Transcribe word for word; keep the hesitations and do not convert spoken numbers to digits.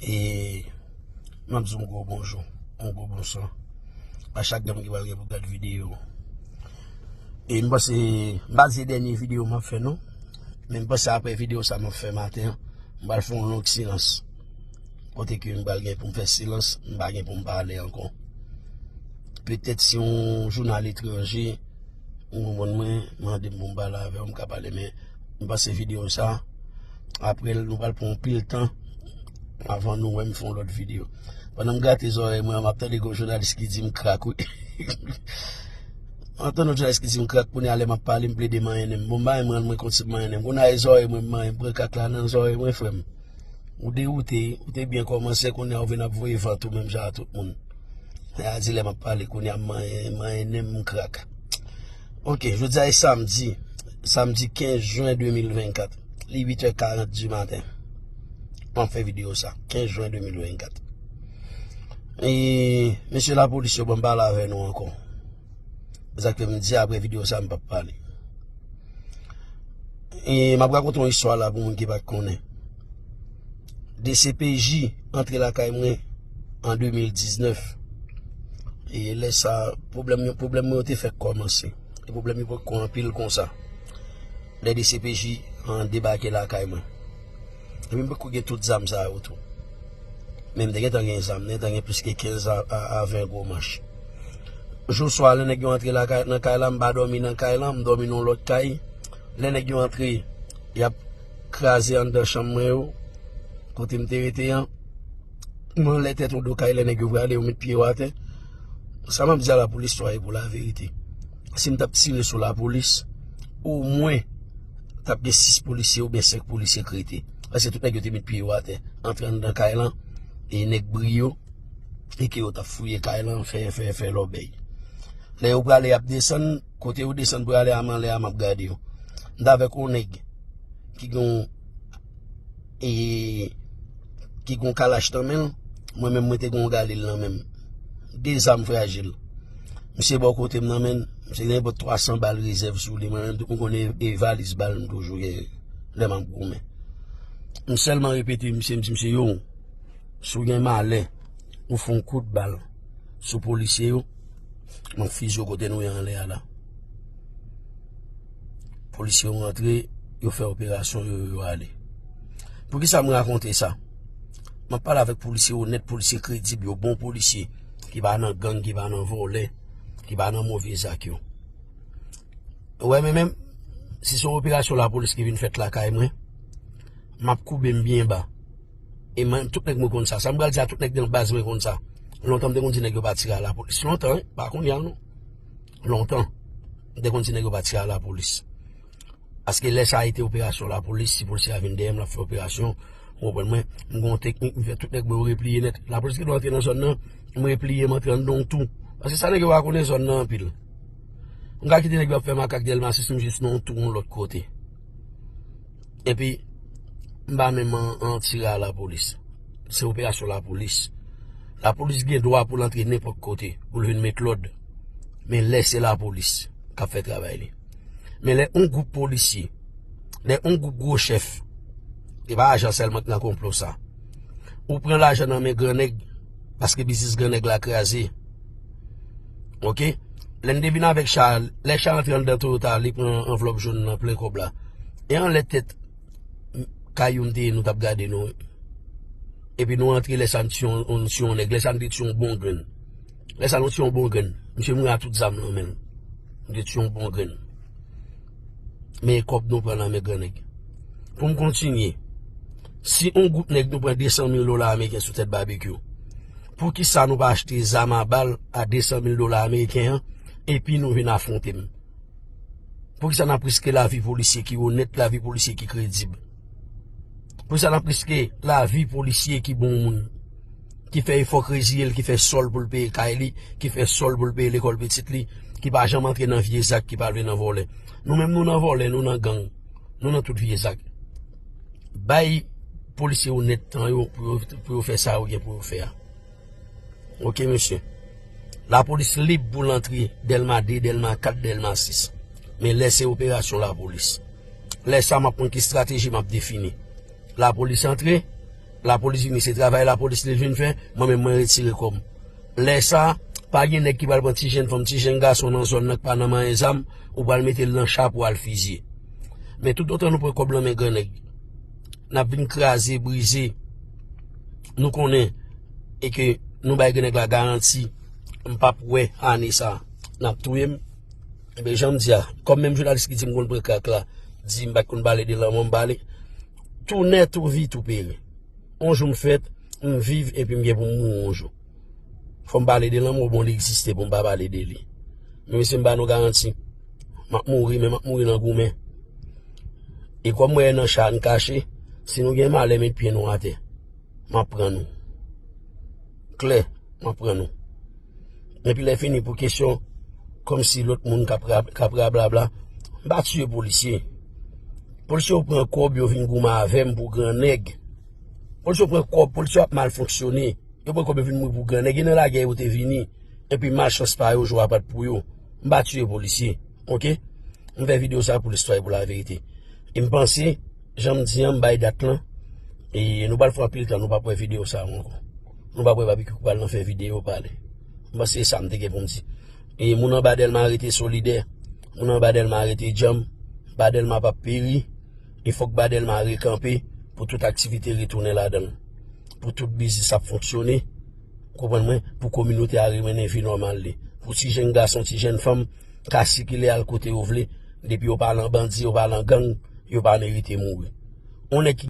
E m ap di yon gwo bonjou, yon gwo bonswa a chak grenn moun ki pral gen pou gad videyo. E m panse, m pa di se dènye videyo m ap fè non, men m panse apre videyo sa m ap fè maten an, m pral fè yon long silans. Kote ke m pral gen pou m fè silans, m pa gen pou m pale ankò. Petèt si yon jounal etranje, ou konprann mwen, mande m pou m pale avè w, m ka pale, men m panse videyo sa, apre l, nou pral pran yon pil tan avan nou wè m fè yon lòt videyo. Pandan m grate zòrèy mwen, m ap tande gwo jounalis ki di m krak, wi. M ap tande yon jounalis ki di m krak, kounye a lè m ap pale, m plede manyen nen m. Bon, m pa renmen rann mwen kont si m manyen nen m. Kounye a e zòrèy mwen m manyen, m pran krak la nan zòrèy mwen, frè m. Ou dewoute, ou te byen kòmanse, kounye a ou vin ap voye vant ou menm jan a tout moun. Lè a di lè m ap pale, kounye a m manyen, manyen nen m krak. Ok, jodi a e samdi, samdi kenz jen de mil vennkat. Li uit è karant di maten. M ap fè videyo sa, kenz jen de mil vennkat. E mesye lapolis yo ban m pale avè nou ankò. Se sa k fè m di apre videyo sa m p ap pale. E m ap rakonte yon istwa la pou moun ki pa t konnen. D C P J antre lakay mwen an de mil diznèf. E lè sa, pwoblèm yo, pwoblèm mwen yo te fèk kòmanse. E pwoblèm yo poko anpil konsa. Lè D C P J an debake lakay mwen. Epi m poko gen tout zam sa yo tou. Men m te gentan gen zam, m te gentan gen plis ke kenz a, a, a ven gwo manch. Jou swa, lè nèg yo antre lakay, nan kay la, m pa dòmi nan kay la, m dòmi nan yon lòt kay. Lè nèg yo antre, y ap kraze anndan chanm mwen yo, kote m te rete an. M anlè tèt yon do kay, lè nèg yo prale, yo met pye yo atè. Sa m ap di a la pou listwa e pou laverite. Si m t ap tire sou lapolis, omwen, t ap gen sis polisye oubyen senk polisye k rete. Paske tout nèg yo te met pye yo atè, antre anndan kay lan, e nèg bri yo, e ke yo t ap fouye kay lan, fè, fè, fè lòbèy. Lè yo prale, y ap desann, kote yo desann prale a, m anlè a, m ap gade yo. M t avèk yon nèg ki gen yon, e, ki gen yon kalach nan men l, mwen menm, mwen te gen yon galil nan men m. De zam frajil. Misye bò kote m nan men l, misye gen nenpòt twa san bal rezèv sou li, mwen menm tou, m konnen e valiz bal m toujou gen lè m ap goumen. M sèlman repete misye, m di misye, yo, si w gen malè, ou fè yon kout bal sou polisye yo, m ap fize w kote nou ye anlè a la. Polisye yo rantre, yo fè operasyon yo, yo ale. Poukisa m rakonte sa? M ap pale avèk polisye onèt, polisye kredib, yo bon polisye, ki pa nan gang, ki pa nan vòlè, ki pa nan move zak yo. Ou wè, men menm, si se yon operasyon lapolis ki vin fèt lakay mwen, m ap koube m byen ba. E mwen, tout nèg mwen konn sa. Sa m pral di a, tout nèg nan baz mwen konn sa. Lontan m te konn di nèg yo pa tire a lapolis. Lontan, wi, pa kounye a non. Lontan, m te konn di nèg yo pa tire a lapolis. Paske lè sa a te operasyon lapolis, si polisye a vin dèyè m, l ap fè operasyon, ou konprann mwen, m gen yon teknik, m fè tout nèg mwen yo repliye nèt. Lapolis ki dwe antre nan zòn nan, m repliye, m antre anndan yon tou. Paske sa nèg yo pa konnen zòn nan anpil. M ka kite nèg yo ap fè makak Dèlma sis, m jis nan yon tou yon lòt kote. Epi, m pa menm an, an tire a lapolis. Se operasyon lapolis. Lapolis gen dwa pou l antre nenpòt kote, pou l vin met lòd. Men lè se lapolis k ap fè travay li. Men lè yon gwoup polisye, lè yon gwoup gwo chèf, e pa ajan sèlman k nan konplo sa. Ou pran lajan nan men gran nèg, paske biznis gran nèg la kraze. Ok? Lè n te vin avèk cha, lè cha antre anndan Toyota, li pran anvlòp jòn nan plen kòb la. E anlè tèt kay yo m te ye, nou t ap gade nou. Epi nou antre lè sa n tiye yon, yon, tiye yon nèg, lè sa n te tiye yon bon grenn. Lè sa nou tiye yon bon grenn. Misye mouri a tout zam nan men l. Nou te tiye yon bon grenn. Men e kòb nou pran nan men gran nèg. Pou m kontinye, si yon gwoup nèg nou pran de san mil dola ameriken sou tèt Babekyou, poukisa nou pa achte zam a bal a de san mil dola ameriken an, epi nou vin afwonte m? Poukisa n ap riske lavi polisye ki onèt, lavi polisye ki kredib? Poukisa n ap riske lavi polisye ki bon moun, ki fè efò k reziye l, ki fè sòl pou l peye kay li, ki fè sòl pou l peye lekòl pitit li, ki pa janm antre nan vye zak, ki pa vle nan vòlè? Nou menm, nou nan vòlè, nou nan gang, nou nan tout vye zak. Bay polisye onèt tan yo pou yo, pou yo fè sa yo gen pou yo fè a. Ok, mesye. Lapolis lib pou l antre Dèlma de, Dèlma kat, Dèlma sis. Men lè se operasyon lapolis. Lè sa, m ap konn ki estrateji m ap defini. Lapolis antre, Lapolis vini, se travay lapolis li vin fè, mwen menm mwen retire kò m. Lè sa, pa gen nèg ki pral pran ti jenn fanm, ti jenn gason nan zòn nan ki pa nan manyen zam, ou pral mete l nan cha pou al fizye. Men toutotan nou pran kòb nan men grannèg, n ap vin kraze, brize. Nou konnen e ke nou bay grannèg la garanti, m p ap wè ane sa, n ap touye m. Ebyen, jan m di a, kòm menm jounalis ki di m konn pran krak la, di m pa t konn pale de lanmò, m pale. Tou nèt, tou vi, tou peri. On jou m fèt, m viv, epi m gen pou m mouri on jou. Fò m pale de lanmò, bon, li egziste pou m pa pale de li. Men mesye, m ba nou garanti. M ap mouri, men m ap mouri nan goumen. E kòm mwen nan cha n kache, si nou gen malè, met pye nou atè. M ap pran nou. Klè, m ap pran nou. Epi lè fini pou kesyon, kòmsi lòt moun k ap ra-, k ap rablabla, m pa tiye polisye. Polisye yo pran kòb, yo vin goumen avè m pou grannèg. Polisye yo pran kòb, polisye yo ap mal fonksyone. Yo pran kòb, yo vin mouri pou grannèg. E nan lagè yo te vini. Epi malchans pa yo, jou a pa t pou yo. M pa tiye polisye. Oke? M fè videyo sa pou listwa e pou laverite. E m panse, jan m di an, m bay dat lan. E nou pral fè anpil tan, nou p ap wè videyo sa a ankò. Nou p ap wè Babekyou k pral nan fè videyo pale. M panse se sa m te gen pou m di. E moun anba Dèlma rete solidè. Moun anba Dèlma rete djanm. Ba Dèlma p ap peri. E fòk Ba Dèlma rekanpe pou tout aktivite retounen ladan l. Pou tout biznis ap fonksyone. Ou konprann mwen? Pou kominote a remennen vi nòmal li. Pou ti jenn gason, ti jenn fanm ka sikile al kote yo vle. Depi yo pa nan bandi, yo pa nan gang, yo pa merite mouri. On nèg ki